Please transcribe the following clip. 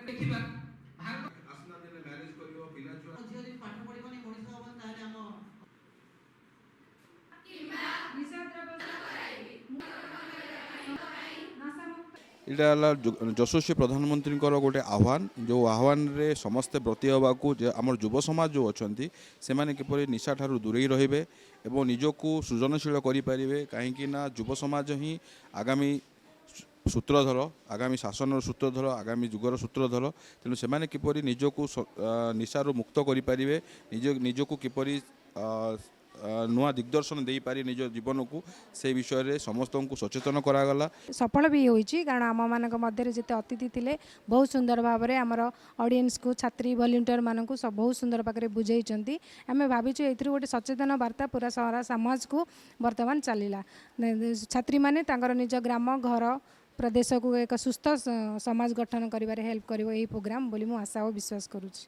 ଦେଖିବା ଭାରତ ଆସିଲା ଦିନେ ମ୍ୟାରେଜ କରିବ, ପିଲା ଛୁଆ। ଝିଅ ଯଦି ପାଠ ପଢ଼ିବନି, ମଣିଷ ହବନି, ତାହେଲେ ଆମ ନିଶାଦ୍ରବ୍ୟ ନଶାମୁକ୍ତ। ଏଇଟା ହେଲା ଯଶସ୍ୱୀ ପ୍ରଧାନମନ୍ତ୍ରୀଙ୍କର ଗୋଟେ ଆହ୍ୱାନ, ଯେଉଁ ଆହ୍ୱାନରେ ସମସ୍ତେ ବ୍ରତୀ ହେବାକୁ ଯେ ଆମର ଯୁବ ସମାଜ ଯେଉଁ ଅଛନ୍ତି, ସେମାନେ କିପରି ନିଶାଠାରୁ ଦୂରେଇ ରହିବେ ଏବଂ ନିଜକୁ ସୃଜନଶୀଳ କରିପାରିବେ। କାହିଁକି ନା ଯୁବ ସମାଜ ହିଁ ଆଗାମୀ ସୂତ୍ରଧର, ଆଗାମୀ ଶାସନର ସୂତ୍ରଧର, ଆଗାମୀ ଯୁଗର ସୂତ୍ରଧର। ତେଣୁ ସେମାନେ କିପରି ନିଜକୁ ନିଶାରୁ ମୁକ୍ତ କରିପାରିବେ, ନିଜକୁ କିପରି ନୂଆ ଦିଗ୍ଦର୍ଶନ ଦେଇପାରିବେ ନିଜ ଜୀବନକୁ, ସେ ବିଷୟରେ ସମସ୍ତଙ୍କୁ ସଚେତନ କରାଗଲା। ସଫଳ ବି ହୋଇଛି, କାରଣ ଆମମାନଙ୍କ ମଧ୍ୟରେ ଯେତେ ଅତିଥି ଥିଲେ, ବହୁତ ସୁନ୍ଦର ଭାବରେ ଆମର ଅଡ଼ିଏନ୍ସକୁ, ଛାତ୍ରୀ ଭଲ୍ୟୁଣ୍ଟିୟରମାନଙ୍କୁ ସବୁ ବହୁତ ସୁନ୍ଦର ପାଖରେ ବୁଝେଇଛନ୍ତି। ଆମେ ଭାବିଛୁ ଏଥିରୁ ଗୋଟେ ସଚେତନ ବାର୍ତ୍ତା ପୁରା ସାରା ସମାଜକୁ ବର୍ତ୍ତମାନ ଚାଲିଲା। ଛାତ୍ରୀମାନେ ତାଙ୍କର ନିଜ ଗ୍ରାମ, ଘର, ପ୍ରଦେଶକୁ ଏକ ସୁସ୍ଥ ସମାଜ ଗଠନ କରିବାରେ ହେଲ୍ପ କରିବ ଏହି ପ୍ରୋଗ୍ରାମ ବୋଲି ମୁଁ ଆଶା ଓ ବିଶ୍ୱାସ କରୁଛି।